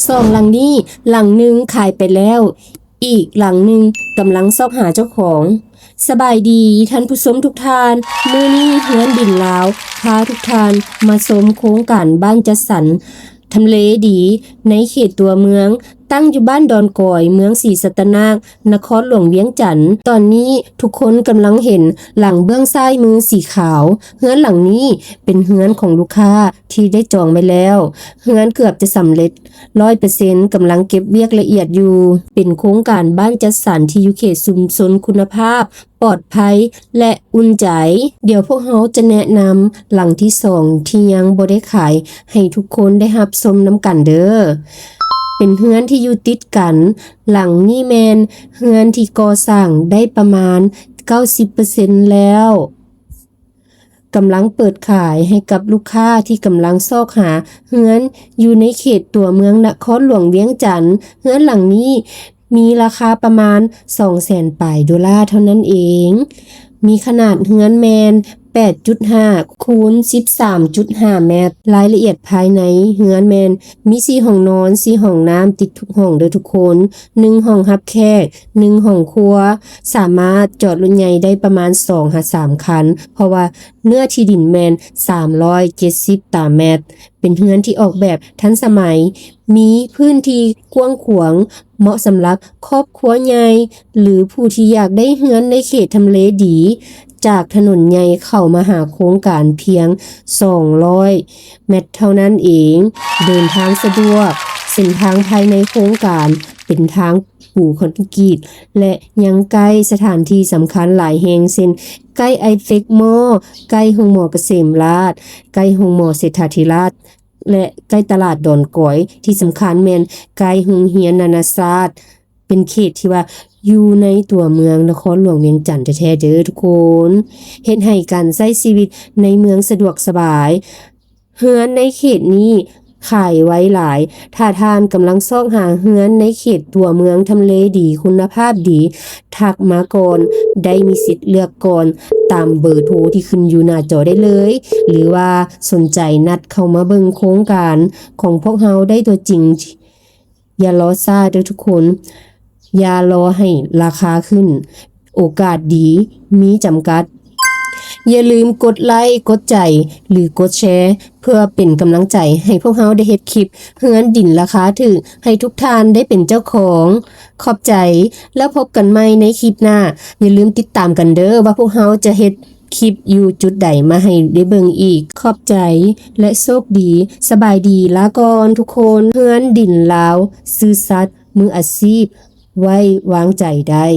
ສອງຫຼັງນີ້, ຫຼັງໜຶ່ງຂາຍໄປແລ້ວ, ອີກຫຼັງໜຶ່ງກຳລັງຊອກຫາເຈົ້າຂອງ. ສະບາຍດີທ່ານຜູ້ຊົມທຸກທ່ານ, ມື້ນີ້ເຮືອນດິນລາວພາທຸກທ່ານມາຊົມໂຄງການບ້ານຈັດສັນທຳເລດີໃນເຂດຕົວເມືອງ, ຕັ້ງຢູ່ບ້ານດອນກອຍ, ເມືອງສີສັດຕະນາກ, ນະຄອນຫຼວງວຽງຈັນ. ຕອນນີ້ທຸກຄົນກຳລັງເຫັນຫຼັງເບື້ອງຊ້າຍມືສີຂາວ. ເຮືອນຫຼັງນີ້ເປັນເຮືອນຂອງລູກຄ້າທີ່ໄດ້ຈອງໄວ້ແລ້ວ. ເຮືອນເກືອບຈະສຳເລັດຮ້ອຍເປີເຊັນ, ກຳລັງເກັບວຽກລະອຽດຢູ່. ເປັນໂຄງການບ້ານຈັດສັນທີ່ຢູ່ເຂດຊຸມຊົນຄຸນນະພາບ, ປອດໄພ ແລະ ອຸ່ນໃຈ. ດຽວພວກເຮົາຈະແນະນຳຫຼັງທີສອງທີ່ຍັງບໍ່ໄດ້ຂາຍໃຫ້ທຸກຄົນໄດ້ຮັບຊົມນຳກັນເດີ້. ເປັນເຮືອນທີ່ຢູ່ຕິດກັນ. ຫຼັງນີ້ແມ່ນເຮືອນທີ່ກໍ່ສ້າງໄດ້ປະມານເກົ້າສິບເປີເຊັນແລ້ວ. ກຳລັງເປີດຂາຍໃຫ້ກັບລູກຄ້າທີ່ກຳລັງຊອກຫາເຮືອນຢູ່ໃນເຂດຕົວເມືອງນະຄອນຫຼວງວຽງຈັນ. ເຮືອນຫຼັງນີ້ມີລາຄາປະມານສອງແສນປາຍໂດລາເທົ່ານັ້ນເອງ. ມີຂະໜາດເຮືອນແມ່ນແປດຈຸດຫ້າຄູນສິບສາມຈຸດຫ້າແມັດ. ລາຍລະອຽດພາຍໃນເຮືອນແມ່ນມີສີ່ຫ້ອງນອນ, ສີ່ຫ້ອງນ້ຳຕິດທຸກຫ້ອງເດີ້ທຸກຄົນ, ໜຶ່ງຫ້ອງຮັບແຂກ, ໜຶ່ງຫ້ອງຄົວ, ສາມາດຈອດລົດໃຫຍ່ໄດ້ປະມານສອງຫາສາມຄັນ, ເພາະວ່າເນື້ອທີ່ດິນແມ່ນສາມຮ້ອຍເຈັດສິບຕາແມັດ. ເປັນເຮືອນທີ່ອອກແບບທັນສະໄໝ, ມີພື້ນທີ່ກວ້າງຂວາງ, ເໝາະສຳລັບຄອບຄົວໃຫຍ່ ຫຼື ຜູ້ທີ່ຢາກໄດ້ເຮືອນໃນເຂດທຳເລດີ. ຈາກຖະໜົນໃຫຍ່ເຂົ້າມະຫາໂຄງການພຽງສອງຮ້ອຍແມັດເທົ່ານັ້ນເອງ. ເດີນທາງສະດວກ, ເສັ້ນທາງພາຍໃນໂຄງການເປັນທາງປູຄອນກຣີດ ແລະ ຍັງໃກ້ສະຖານທີ່ສຳຄັນຫຼາຍແຫ່ງ ເຊັ່ນ ໃກ້ໄອເຟກມໍ, ໃກ້ໂຮງໝໍກະເສມລາດ, ໃກ້ໂຮງໝໍເສດຖາທິລາດ ແລະ ໃກ້ຕະຫຼາດດອນກອຍ. ທີ່ສຳຄັນແມ່ນໃກ້ໂຮງຮຽນນານາຊາດ, ເປັນເຂດທີ່ວ່າຢູ່ໃນຕົວເມືອງນະຄອນຫຼວງວຽງຈັນແທ້ໆເດີ້ທຸກຄົນ, ເຮັດໃຫ້ການໃຊ້ຊີວິດໃນເມືອງສະດວກສະບາຍ. ເຮືອນໃນເຂດນີ້ຂາຍໄວຫຼາຍ. ຖ້າທ່ານກຳລັງຊອກຫາເຮືອນໃນເຂດຕົວເມືອງທຳເລດີ, ຄຸນນະພາບດີ, ທັກມາກ່ອນ, ໄດ້ມີສິດເລືອກກ່ອນ, ຕາມເບີໂທທີ່ຂຶ້ນຢູ່ໜ້າຈໍໄດ້ເລີຍ ຫຼືວ່າສົນໃຈນັດເຂົ້າມາເບິ່ງໂຄງການຂອງພວກເຮົາໄດ້ຕົວຈິງ. ຢ່າລໍຊ້າເດີ້ທຸກຄົນ, ຢ່າລໍໃຫ້ລາຄາຂຶ້ນ, ໂອກາດດີມີຈຳກັດ. ຢ່າລືມກົດໄລ, ກົດໃຈ ຫຼື ກົດແຊ ເພື່ອເປັນກຳລັງໃຈໃຫ້ພວກເຮົາໄດ້ເຮັດຄລິບເຮືອນດິນລາຄາຖືກໃຫ້ທຸກທ່ານໄດ້ເປັນເຈົ້າຂອງ. ຂອບໃຈ, ແລ້ວພົບກັນໃໝ່ໃນຄລິບໜ້າ. ຢ່າລືມຕິດຕາມກັນເດີ້ວ່າພວກເຮົາຈະເຮັດຄລິບຢູ່ຈຸດໃດມາໃຫ້ໄດ້ເບິ່ງອີກ. ຂອບໃຈ ແລະ ໂຊກດີ. ສະບາຍດີ, ລາກ່ອນທຸກຄົນ. ເຮືອນດິນລາວ, ຊື່ສັດ, ມືອາຊີບ, ໄວ້ວາງໃຈໄດ້.